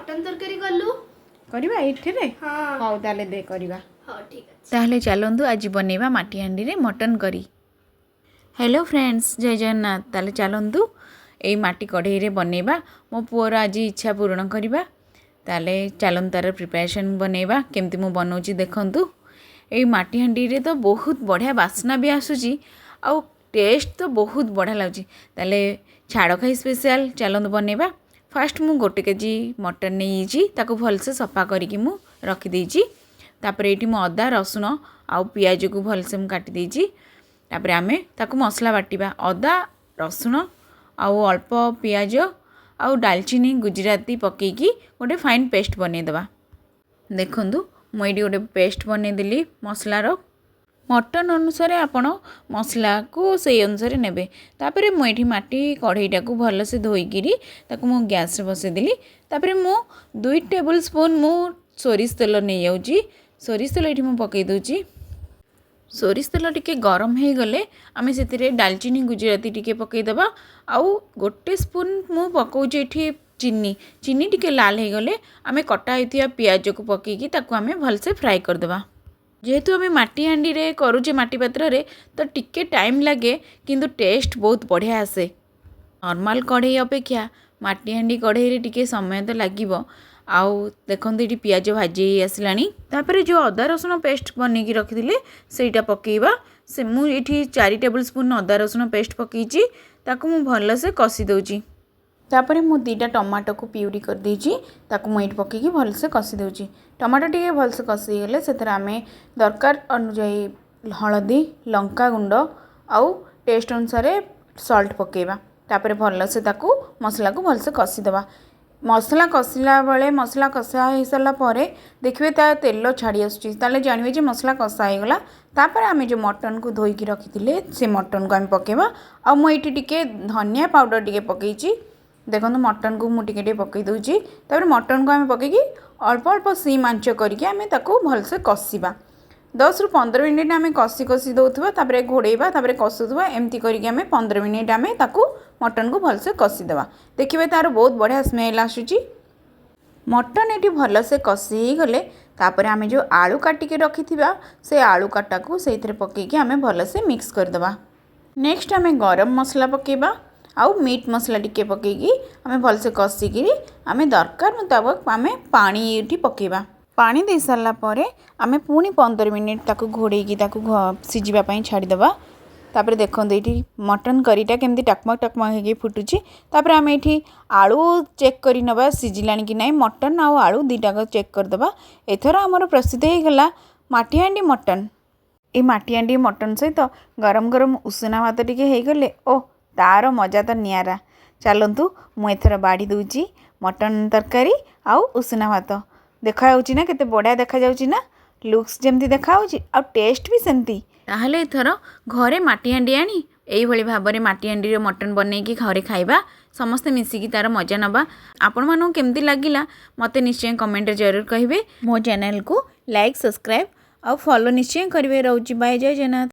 Mutton ତରକାରୀ କଲୁ। କରିବା ଏଇଥିରେ। ହଁ। ହଉ, ତାହେଲେ ଦେ କରିବା। ହଉ, ଠିକ୍ ଅଛି। ତାହେଲେ ଚାଲନ୍ତୁ, ଆଜି ବନେଇବା ମାଟି ହାଣ୍ଡିରେ ମଟନ୍ କରି। ହ୍ୟାଲୋ ଫ୍ରେଣ୍ଡସ୍, ଜୟ ଜଗନ୍ନାଥ। ତାହେଲେ ଚାଲନ୍ତୁ, ଏଇ ମାଟି କଢ଼େଇରେ ବନେଇବା। ମୋ ପୁଅର ଆଜି ଇଚ୍ଛା ପୂରଣ କରିବା। ତାହେଲେ ଚାଲନ୍ତୁ, ତା'ର ପ୍ରିପାରେସନ୍ ବନେଇବା। କେମିତି ମୁଁ ବନଉଛି ଦେଖନ୍ତୁ। ଏଇ ମାଟି ହାଣ୍ଡିରେ ତ ବହୁତ ବଢ଼ିଆ ବାସ୍ନା ବି ଆସୁଛି ଆଉ ଟେଷ୍ଟ ତ ବହୁତ ବଢ଼ିଆ ଲାଗୁଛି। ତାହେଲେ ଛାଡ଼ଖାଇ ସ୍ପେଶିଆଲ୍, ଚାଲନ୍ତୁ ବନେଇବା। ଫାଷ୍ଟ ମୁଁ 1 କେଜି ମଟନ୍ ନେଇଯାଇଛି। ତାକୁ ଭଲସେ ସଫା କରିକି ମୁଁ ରଖିଦେଇଛି। ତାପରେ ଏଇଠି ମୁଁ ଅଦା, ରସୁଣ ଆଉ ପିଆଜକୁ ଭଲସେ ମୁଁ କାଟି ଦେଇଛି। ତାପରେ ଆମେ ତାକୁ ମସଲା ବାଟିବା। ଅଦା, ରସୁଣ ଆଉ ଅଳ୍ପ ପିଆଜ ଆଉ ଡାଲଚିନି, ଗୁଜୁରାତି ପକାଇକି ଗୋଟେ ଫାଇନ୍ ପେଷ୍ଟ ବନେଇଦେବା। ଦେଖନ୍ତୁ, ମୁଁ ଏଇଠି ଗୋଟେ ପେଷ୍ଟ ବନେଇଦେଲି ମସଲାର। ମଟନ୍ ଅନୁସାରେ ଆପଣ ମସଲାକୁ ସେଇ ଅନୁସାରେ ନେବେ। ତାପରେ ମୁଁ ଏଇଠି ମାଟି କଢ଼େଇଟାକୁ ଭଲସେ ଧୋଇକିରି ତାକୁ ମୁଁ ଗ୍ୟାସ୍ରେ ବସେଇଦେଲି। ତାପରେ ମୁଁ 2 ଟେବୁଲ୍ ସ୍ପୁନ୍ ମୁଁ ସୋରିଷ ତେଲ ନେଇଯାଉଛି। ସୋରିଷ ତେଲ ଏଇଠି ମୁଁ ପକାଇ ଦେଉଛି। ସୋରିଷ ତେଲ ଟିକେ ଗରମ ହେଇଗଲେ ଆମେ ସେଥିରେ ଡାଲଚିନି, ଗୁଜୁରାତି ଟିକେ ପକାଇଦେବା ଆଉ 1 ସ୍ପୁନ୍ ମୁଁ ପକାଉଛି ଏଠି ଚିନି। ଚିନି ଟିକେ ଲାଲ ହେଇଗଲେ ଆମେ କଟା ହେଇଥିବା ପିଆଜକୁ ପକାଇକି ତାକୁ ଆମେ ଭଲସେ ଫ୍ରାଏ କରିଦେବା। ଯେହେତୁ ଆମେ ମାଟି ହାଣ୍ଡିରେ କରୁଛେ, ମାଟି ପାତ୍ରରେ, ତ ଟିକେ ଟାଇମ୍ ଲାଗେ, କିନ୍ତୁ ଟେଷ୍ଟ ବହୁତ ବଢ଼ିଆ ଆସେ। ନର୍ମାଲ୍ କଢ଼େଇ ଅପେକ୍ଷା ମାଟି ହାଣ୍ଡି କଢ଼େଇରେ ଟିକେ ସମୟ ତ ଲାଗିବ। ଆଉ ଦେଖନ୍ତୁ, ଏଇଠି ପିଆଜ ଭାଜି ହେଇ ଆସିଲାଣି। ତାପରେ ଯେଉଁ ଅଦା ରସୁଣ ପେଷ୍ଟ ବନେଇକି ରଖିଥିଲେ, ସେଇଟା ପକାଇବା। ସେ ମୁଁ ଏଇଠି 4 ଟେବୁଲ୍ ସ୍ପୁନ୍ ଅଦା ରସୁଣ ପେଷ୍ଟ ପକାଇଛି। ତାକୁ ମୁଁ ଭଲସେ କଷି ଦେଉଛି। ତାପରେ ମୁଁ 2ଟା ଟମାଟୋକୁ ପିଉରି କରିଦେଇଛି। ତାକୁ ମୁଁ ଏଇଠି ପକାଇକି ଭଲସେ କଷି ଦେଉଛି। ଟମାଟୋ ଟିକେ ଭଲସେ କଷି ହେଇଗଲେ ସେଥିରେ ଆମେ ଦରକାର ଅନୁଯାୟୀ ହଳଦୀ, ଲଙ୍କା ଗୁଣ୍ଡ ଆଉ ଟେଷ୍ଟ ଅନୁସାରେ ସଲ୍ଟ ପକାଇବା। ତାପରେ ଭଲସେ ତାକୁ ମସଲାକୁ ଭଲସେ କଷିଦେବା। ମସଲା କଷିଲା ବେଳେ, ମସଲା କଷା ହେଇସାରିଲା ପରେ ଦେଖିବେ ତା ତେଲ ଛାଡ଼ି ଆସୁଛି। ତାହେଲେ ଜାଣିବେ ଯେ ମସଲା କଷା ହେଇଗଲା। ତାପରେ ଆମେ ଯେଉଁ ମଟନ୍କୁ ଧୋଇକି ରଖିଥିଲେ, ସେ ମଟନ୍କୁ ଆମେ ପକାଇବା। ଆଉ ମୁଁ ଏଇଠି ଟିକେ ଧନିଆ ପାଉଡ଼ର ଟିକେ ପକାଇଛି। ଦେଖନ୍ତୁ, ମଟନ୍କୁ ମୁଁ ଟିକେ ଟିକେ ପକାଇ ଦେଉଛି। ତାପରେ ମଟନ୍କୁ ଆମେ ପକାଇକି ଅଳ୍ପ ଅଳ୍ପ ସିମ୍ ଆଞ୍ଚ କରିକି ଆମେ ତାକୁ ଭଲସେ କଷିବା। 10ରୁ 15 ମିନିଟ୍ ଆମେ କଷି କଷି ଦେଉଥିବା, ତାପରେ ଘୋଡ଼େଇବା, ତାପରେ କଷୁଥିବା। ଏମିତି କରିକି ଆମେ 15 ମିନିଟ୍ ଆମେ ତାକୁ ମଟନ୍କୁ ଭଲସେ କଷିଦେବା। ଦେଖିବେ, ତା'ର ବହୁତ ବଢ଼ିଆ ସ୍ମେଲ୍ ଆସୁଛି। ମଟନ୍ ଏଠି ଭଲସେ କଷି ହେଇଗଲେ ତାପରେ ଆମେ ଯେଉଁ ଆଳୁ କାଟିକି ରଖିଥିବା, ସେ ଆଳୁ କଟାକୁ ସେଇଥିରେ ପକାଇକି ଆମେ ଭଲସେ ମିକ୍ସ କରିଦେବା। ନେକ୍ସଟ ଆମେ ଗରମ ମସଲା ପକାଇବା ଆଉ ମିଟ୍ ମସଲା ଟିକେ ପକାଇକି ଆମେ ଭଲସେ କଷିକିରି ଆମେ ଦରକାର ମୁତାବକ ଆମେ ପାଣି ଏଇଠି ପକାଇବା। ପାଣି ଦେଇ ସାରିଲା ପରେ ଆମେ ପୁଣି 15 ମିନିଟ୍ ତାକୁ ଘୋଡ଼େଇକି ତାକୁ ସିଝିବା ପାଇଁ ଛାଡ଼ିଦେବା। ତାପରେ ଦେଖନ୍ତୁ, ଏଇଠି ମଟନ୍ କରିଟା କେମିତି ଟକମକ ଟକମକ ହେଇକି ଫୁଟୁଛି। ତାପରେ ଆମେ ଏଇଠି ଆଳୁ ଚେକ୍ କରି ନେବା ସିଝିଲାଣି କି ନାହିଁ। ମଟନ୍ ଆଉ ଆଳୁ 2ଟାକ ଚେକ୍ କରିଦେବା। ଏଥର ଆମର ପ୍ରସ୍ତୁତ ହେଇଗଲା ମାଟି ହାଣ୍ଡି ମଟନ୍। ଏଇ ମାଟି ହାଣ୍ଡି ମଟନ୍ ସହିତ ଗରମ ଗରମ ଉଷୁନା ଭାତ ଟିକେ ହେଇଗଲେ, ଓଃ, ତା'ର ମଜା ତ ନିଆରା। ଚାଲନ୍ତୁ, ମୁଁ ଏଥର ବାଢ଼ି ଦେଉଛି ମଟନ୍ ତରକାରୀ ଆଉ ଉଷୁନା ଭାତ। ଦେଖାଯାଉଛି ନା, କେତେ ବଢ଼ିଆ ଦେଖାଯାଉଛି ନା? ଲୁକ୍ସ ଯେମିତି ଦେଖାଯାଉଛି ଆଉ ଟେଷ୍ଟ ବି ସେମିତି। ତାହେଲେ ଏଥର ଘରେ ମାଟି ହାଣ୍ଡି ଆଣି ଏଇଭଳି ଭାବରେ ମାଟି ହାଣ୍ଡିରେ ମଟନ୍ ବନେଇକି ଘରେ ଖାଇବା, ସମସ୍ତେ ମିଶିକି ତା'ର ମଜା ନେବା। ଆପଣମାନଙ୍କୁ କେମିତି ଲାଗିଲା, ମୋତେ ନିଶ୍ଚୟ କମେଣ୍ଟରେ ଜରୁର କହିବେ। ମୋ ଚ୍ୟାନେଲକୁ ଲାଇକ୍, ସବସ୍କ୍ରାଇବ୍ ଆଉ ଫଲୋ ନିଶ୍ଚୟ କରିବେ। ରହୁଛି, ବାଏ, ଜୟ ଜଗନ୍ନାଥ।